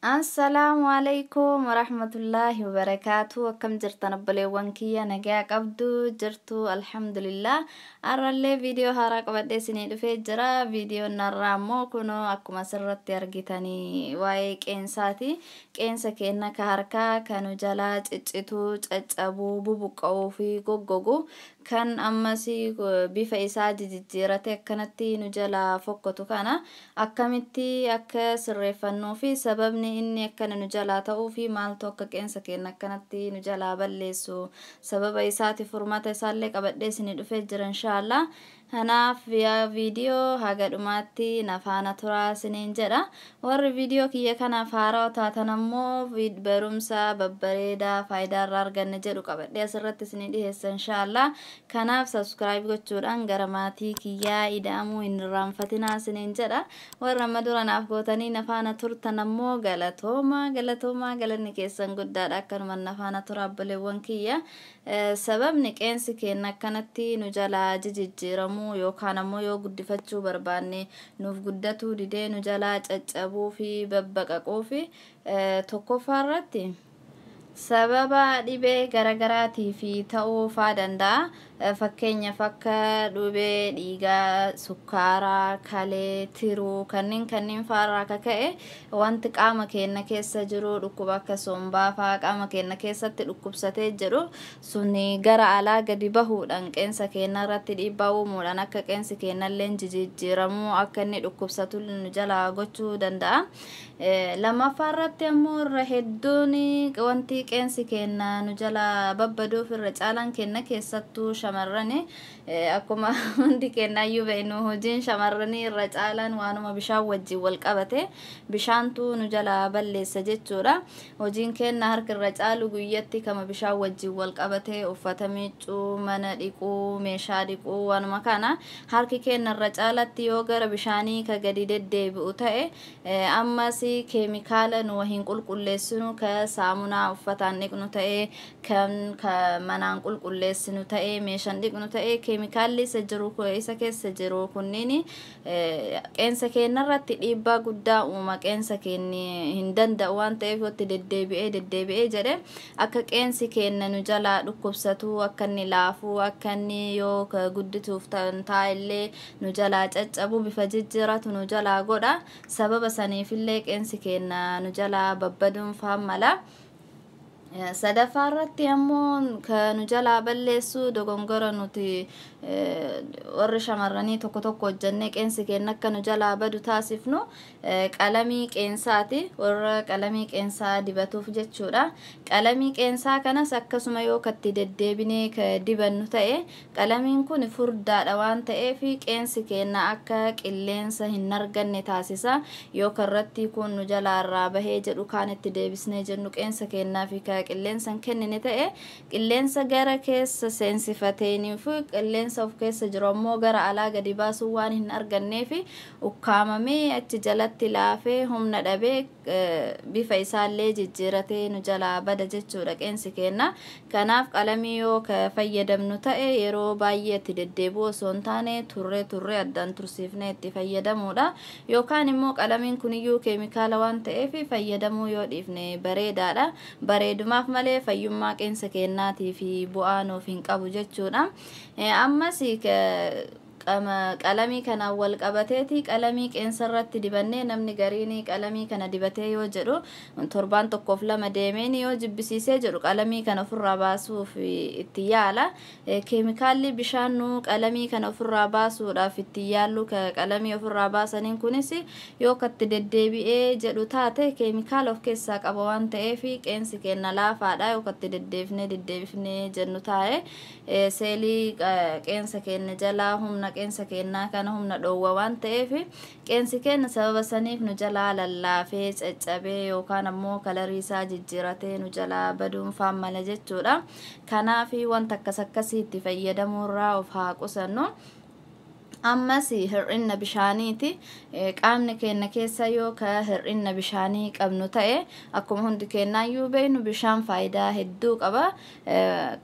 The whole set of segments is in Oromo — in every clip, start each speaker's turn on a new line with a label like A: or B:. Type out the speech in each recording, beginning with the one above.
A: Assalaamu alaikum warahmatullaahi wabarakaatu. Akkam jirtan obboleewwan kiyya? Nagaa qabdu jirtu? Alhamdulillah, har'allee viidiyoo haaraa qabadhee isinii dhufee jira. Viidiyoon har'aa immoo kunoo akkuma asirratti argitanii waa'ee qeensaati. Qeensa keenya ka harkaa kan jalaa ciccituu, caccabuu, bubuqqa'uu fi goggogu, kan ammas bifa isaa jijjiirate akkanatti nu jalaa fokkotu kana akkamitti akka sirreeffannuu fi sababni inni akkana nu jalaa ta'uu fi maaltu akka qeensa keenya akkanatti nu jalaa balleessu, sababa isaati furmaata isaallee qabadhee isinii dhufee jira, inshaallah. Kanaaf viidiyoo haga dhumaatti na faana turaa isiniin jedha. Warri viidiyoo kiyya kanaaf haarawaa taatan ammoo barumsa babbareedaa faayidaa irraa arganne jedhu qabadhee asirratti isinii dhiyeessa, inshaallah. Kanaaf subscribe gochuudhaan gara maatii kiyyaa ida'amuu hin irraanfatinaa isiniin jedha. Warra amma dura naaf gootanii na faana turtan ammoo galatooma, galatooma, galanni keessan guddaadha. Akkanuma na faana tura, obboleewwan kiyya. Sababni qeensi keenya akkanatti nu jalaa jijjiiramu yookaan ammoo yoo guddifachuu barbaanne nuuf guddatuu didee nu jalaa caccabuu fi babbaqaquu fi tokkoffaa irratti sababa dhibee garaagaraatii fi ta'uu faa danda'a. Fakkeenyaaf akka dhibee dhiigaa, sukkaaraa, kalee, tiruu kanneen fa'aarraa akka ka'e wanti qaama keenya keessa jiru dhukkuba akka sombaa fa'aa qaama keenya keessatti dhukkubsatee jiru sun gara alaa gadi bahuudhaan qeensa keenya irratti dhiibbaa uumuudhaan akka qeensi keenyallee jijjiiramuu, akka inni dhukkubsatu nu jalaa gochuu danda'a. Lammaffaa irratti ammoo irra hedduun wanti qeensi keenya nu jalaa babbaduuf irra caalaan keenya, keessattuu shamarrani, akkuma hundi keenyayyuu beeknu hojiin shamarranii irra caalaan waanuma bishaan wajjin wal qabate, bishaantu nu jalaa balleessa jechuudha. Hojiin keenya harka irra caalu guyyatti kama bishaan wajjin wal qabate, uffata miiccuu, mana dhiquu, meeshaa dhiquu, waanuma kana harki keenya irra caalatti yoo gara bishaanii ka gadi deddeebi'u ta'e, ammas keemikaala nu hin qulqulleessinu, ka saamunaa uffataan dhiqnu ta'e, kan ka manaan qulqulleessinu ta'e, meeshaan dhiqnu ta'e, keemikaalli isa jiru isa keessa jiru kunniin qeensa keenya irratti dhiibbaa guddaa uuma. Qeensa keenya hin danda'u waan ta'eef, itti deddeebi'ee deddeebi'ee jedhe akka qeensi keenya nu jalaa dhukkubsatu, akka inni laafuu, akka inni yoo guddituuf taa'ellee nu jalaa caccabu, bifa jijjiiratu nu jalaa godha. Sababa saniifillee qeensi keenya nu jalaa babbaduun faan mala. Sadaffaa irratti ammoo kan nu jalaa balleessu dogongora nuti warri shamarranii tokko tokko hojjannee qeensi keenya akka nu jalaa badu taasifnu qalamii qeensaati. Warra qalamii qeensaa dibatuuf jechuudha. Qalamii qeensaa kanas akkasuma yoo katti deddeebinee ka dibannu ta'e, qalamiin kun furdaadha waan ta'eef qeensi keenya akka qilleensa hin arganne taasisa. Yoo karratti kun nu jalaa irraa bahee jedhu kaan itti deebisnee jennu, qeensa keenyaa fi ka qilleensa hin kennine ta'e, qilleensa gara keessa seensifateeniif qilleensa of keessa jiru ammoo gara alaa gadi baasuu waan hin arganneef, ukkaamamee achi jalatti laafee humna dhabee bifa isaallee jijjiiratee nu jalaa bada jechuudha qeensi keenya. Kanaaf qalamii yoo ka fayyadamnu ta'e yeroo baay'ee itti deddeebi'u osoo hin taane turree turree addaan tursiifnee itti fayyadamuudha. Yookaan immoo qalamiin kuniyyuu keemikaala waan ta'eef fayyadamuu yoo dhiifne bareedaadha. Bareedumaaf malee fayyummaa qeensa keenyaatii fi bu'aa nuuf hin qabu jechuudha. Ammas qalamii kanaan wal qabateeti qalamii qeensa irratti dibannee, namni gariin qalamii kana dibatee yoo jedhu torbaan tokkoof lama deemeen yoo jibbisiisee jedhu qalamii kana ofirraa baasuuf itti yaala. Keemikaalli bishaan nu qalamii kana ofirraa baasuudhaaf itti yaallu, qalamii ofirraa baasaniin kunis yoo katti deddeebi'ee jedhu taate keemikaala of keessaa qaba waan ta'eef qeensi keenya laafaadha. Yoo katti deddeebifnee deddeebifnee jennu taa'e seelii qeensa keenya jalaa humna qeensa keenyaa kana humna dhoowwa waan ta'eef qeensi keenya sababa saniif nu jalaa lallaafee caccabee yookaan ammoo kalarii isaa jijjiiratee nu jalaa baduun faan mala jechuudha. Kanaaf wanta akkas akkasii itti fayyadamuurraa of haa qusannu. Ammas hir'inna bishaaniiti. Qaamni keenya keessa yoo ka hir'inna bishaanii qabnu ta'e, akkuma hundi keenyaayyuu beeknu, bishaan faayidaa hedduu qaba.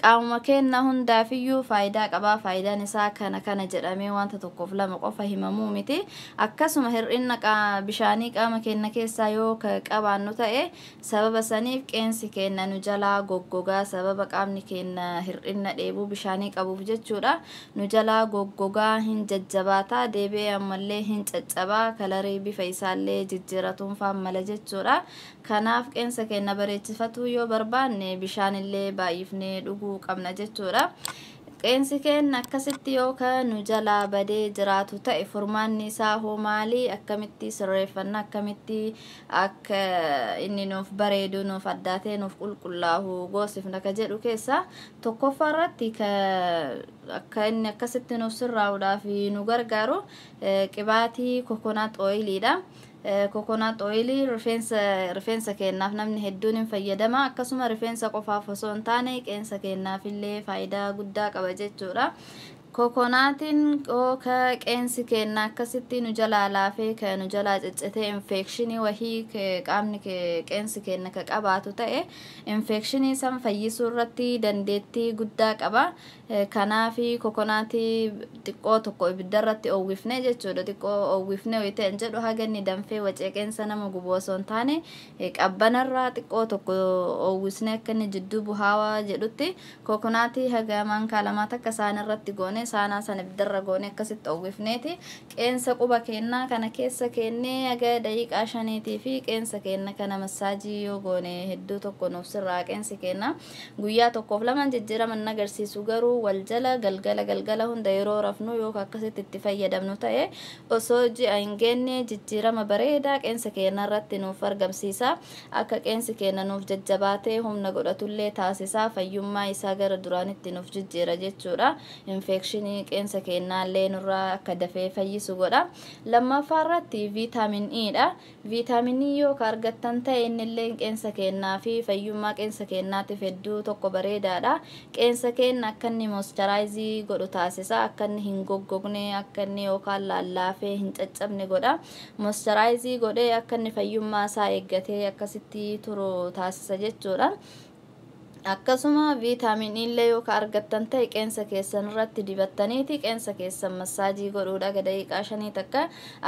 A: Qaamuma keenya hundaafiyyuu faayidaa qaba. Faayidaan isaa kana kana jedhamee wanta tokkoof lama qofa himamuu miti. Akkasuma hir'inna bishaanii qaama keenya keessaa yoo ka qabaannu ta'e, sababa saniif qeensi keenya nu jalaa goggogaa. Sababa qaamni keenya hir'inna dheebuu bishaanii qabuuf jechuudha. Nu jalaa goggogaa, hin jajjabaataa, deebi'ee ammallee hin caccabaa, kalarii bifa isaallee jijjiiratuun faan mala jechuudha. Kanaaf qeensa keenya bareechifatuu yoo barbaanne, bishaanillee baay'ifnee dhuguu qabna jechuudha. Qeensi keenya akkasitti yoo ka nu jalaa badee jiraatu ta'e, furmaanni isaa hoo maali? Akkamitti sirreeffanna? Akkamitti akka inni nuuf bareedu, nuuf addaatee, nuuf qulqullaa'u goosifna ka jedhu keessa, tokkoffaa irratti akka inni akkasitti nuuf sirraa'uudhaaf nu gargaaru qibaatii coconut oiliidha. Coconut oilii rifeensa keenyaaf namni hedduun hin fayyadama. Akkasuma rifeensa qofaaf osoo hin taane, qeensa keenyaaf illee faayidaa guddaa qaba jechuudha. Coconutiin ka qeensi keenya akkasitti nu jalaa laafee, ka nu jalaa ciccitee, infekshinii wahii qaamni qeensi keenya ka qabaatu ta'e, infekshinii san fayyisuu irratti dandeettii guddaa qaba. Kanaafi coconutii xiqqoo tokko ibidda irratti oowwifne jechuudha. Xiqqoo oowwifne wayita hin jedhu, haga inni danfee wacee qeensa nama gubu osoo hin taane, qabbanarraa xiqqoo tokko oowwisne, akka inni jidduu buhaawaa jedhutti, coconutii haga maankaa 2 takka isaan irratti goone, saanaa sana ibiddarra goone, akkasitti oowwifneeti qeensa quba keenyaa kana keessa keennee haga daqiiqaa 5tii fi qeensa keenya kana massage yoo goone, hedduu tokko nuuf sirraa. Qeensi keenya guyyaa tokkoof lamaan jijjiirama hin agarsiisu, garuu wal jala galgala galgala hunda yeroo rafnu yoo akkasitti itti fayyadamnu ta'e, osoo ji'a hin geenne jijjiirama bareedaa qeensa keenya irratti nuuf argamsiisa. Akka qeensi keenya nuuf jajjabaatee humna godhatullee taasisaa, fayyummaa isaa gara duraanitti nuuf jijjiira jechuudha. Infekshinii qeensa keenyaallee nurraa akka dafee fayyisu godha. Lammaffaa irratti vitamin E dha. Vitamin E yoo ka argattan ta'e, innillee qeensa keenyaa fi fayyummaa qeensa keenyaatiif hedduu tokko bareedaadha. Qeensa keenya akka inni moisturize godhu taasisa. Akka inni hin goggogne, akka inni yookaan lallaafee hin caccabne godha. Moisturize godhee akka inni fayyummaa isaa eeggatee akkasitti turu taasisa jechuudha. Akkasuma vitamin illee yoo ka argattan ta'e, qeensa keessan irratti dibattaniiti qeensa keessan massage godhuudha. Daqiiqaa 5 takka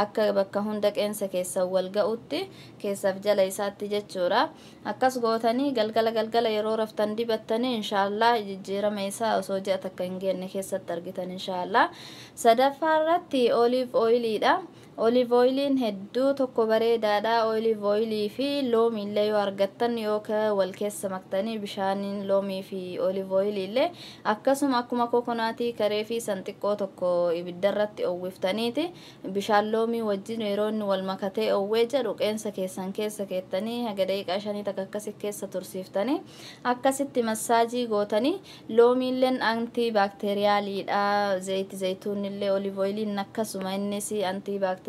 A: akka bakka hunda qeensa keessan wal ga'utti, keessaaf jala isaatti jechuudha. Akkas gootanii galgala galgala yeroo raftan dibattanii, inshaallah jijjiirama isaa osoo ji'a takka hin geenne keessatti argitan, inshaallah. Sadaffaa irratti olive oiliidha. Olive oiliin hedduu tokko bareedaadha. Olive oilii fi loomii illee yoo argattan, yoo ka wal keessa maktanii bishaaniin loomii fi olive oilii illee, akkasuma akkuma coconutii karee fi san xiqqoo tokko ibiddarratti oowwiftaniiti, bishaan loomii wajjin yeroo inni wal makatee oowwee jedhu, qeensa keessan keessa keettanii haga daqiiqaa 5 takka akkasi keessa tursiiftanii, akkasitti massage gootanii. Loomiilleen anti bacterialiidha. Zayiti zayituunillee, olive oiliin akkasuma, innis anti bacterialaadha.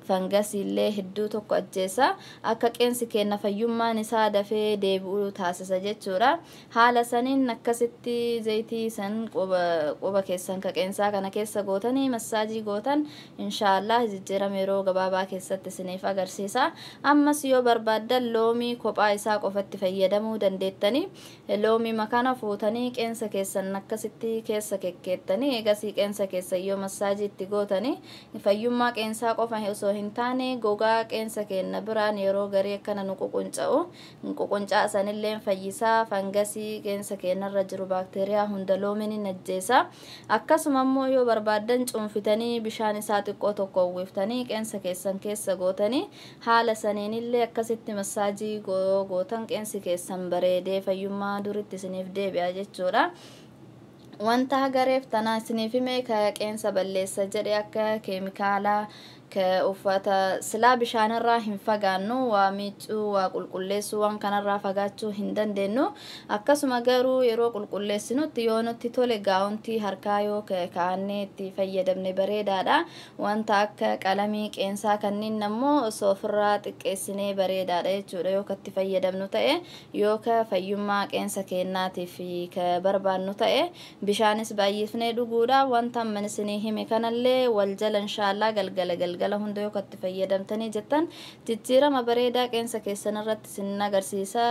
A: Fangasiillee hedduu tokko ajjeesa. Akka qeensi keenya fayyummaan isaa dafee deebi'uu taasisa jechuudha. Haala saniin akkasitti zayitii san quba keessan ka qeensaa kana keessa gootanii massage gootan, inshaallah jijjiirama yeroo gabaabaa keessatti isiniif agarsiisa. Ammas yoo barbaaddan, loomii kophaa isaa qofatti fayyadamuu dandeettanii. Loomii makana fuutanii qeensa keessan akkasitti keessa kekkeettanii, eegasii qeensa keessan yoo massage itti gootanii, fayyummaa qeensaa qofa osoo hin taane, gogaa qeensa keenya biraan yeroo garii akkana nu ququnca'u, ququncaa sanillee fayyisaa. Fangasii qeensa keenyarra jiru, baakteeriyaa hunda loomiin hin ajjeesa. Akkasuma immoo yoo barbaaddan, cuunfitanii bishaan isaa xiqqoo tokko uwwiftanii qeensa keessan keessa gootanii, haala saniinillee akkasitti massage gootan, qeensi keessan bareedee fayyummaa duritti isiniif deebi'a jechuudha. Wanta gareef tanaa isiniif hime ka qeensa balleessa jedhe, akka keemikaalaa Uffata silaa bishaanirraa hin fagaannu, waa miicuu, waa qulqulleessuu, waan kanarraa fagaachuu hin dandeenyu. Akkasuma garuu yeroo qulqulleessinutti yoo nutti tole gaawuntii harkaa yoo kaa'annee itti fayyadamne bareedaadha. Wanta akka qalamii qeensaa kanneen ammoo osoo ofirraa xiqqeessinee bareedaadha jechuudha, yoo katti fayyadamnu ta'e, yoo ka fayyummaa qeensa keennaatiif ka barbaannu ta'e. Bishaanis baay'ifnee dhuguudha. Wanta amman isinii hime kanallee wal jala inshaallaa galgala galgala hunda yoo katti fayyadamtanii jettan, jijjiirama bareedaa qeensa keessan irratti isin agarsiisa.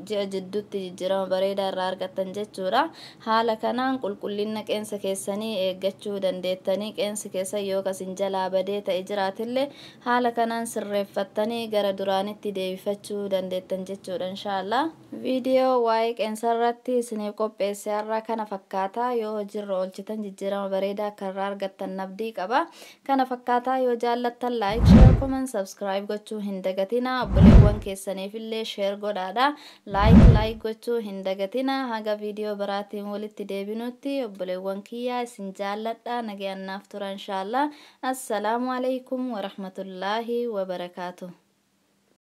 A: Ji'a jidduutti jijjiirama bareedaa irraa argattan jechuudha. Haala kanaan qulqullina qeensa keessanii eeggachuu dandeettanii, qeensi keessan yoo kasin jalaa badee ta'e jiraatillee haala kanaan sirreeffattanii gara duraanitti deebifachuu dandeettan jechuudha inshaallaa. Viidiyoo waa'ee qeensa irratti isiniif qopheesse har'a kana fakkaataa. Yoo hojiirra oolchitan jijjiirama bareedaa akka irraa argattan abdii qaba. Kana fakkaataa. Yoo jaallattan like, share, comment, subscribe gochuu hin dagatina. Obboleewwan keessaniif illee share godhaadha. Like like gochuu hin dagatina. Haga viidiyoo biraatiin walitti deebinutti, obboleewwan kiyyaa, isin jaalladha. Nagayannaaf tura inshaallaa. Assalaamu alaikum warahmatullaahi wabarakaatu.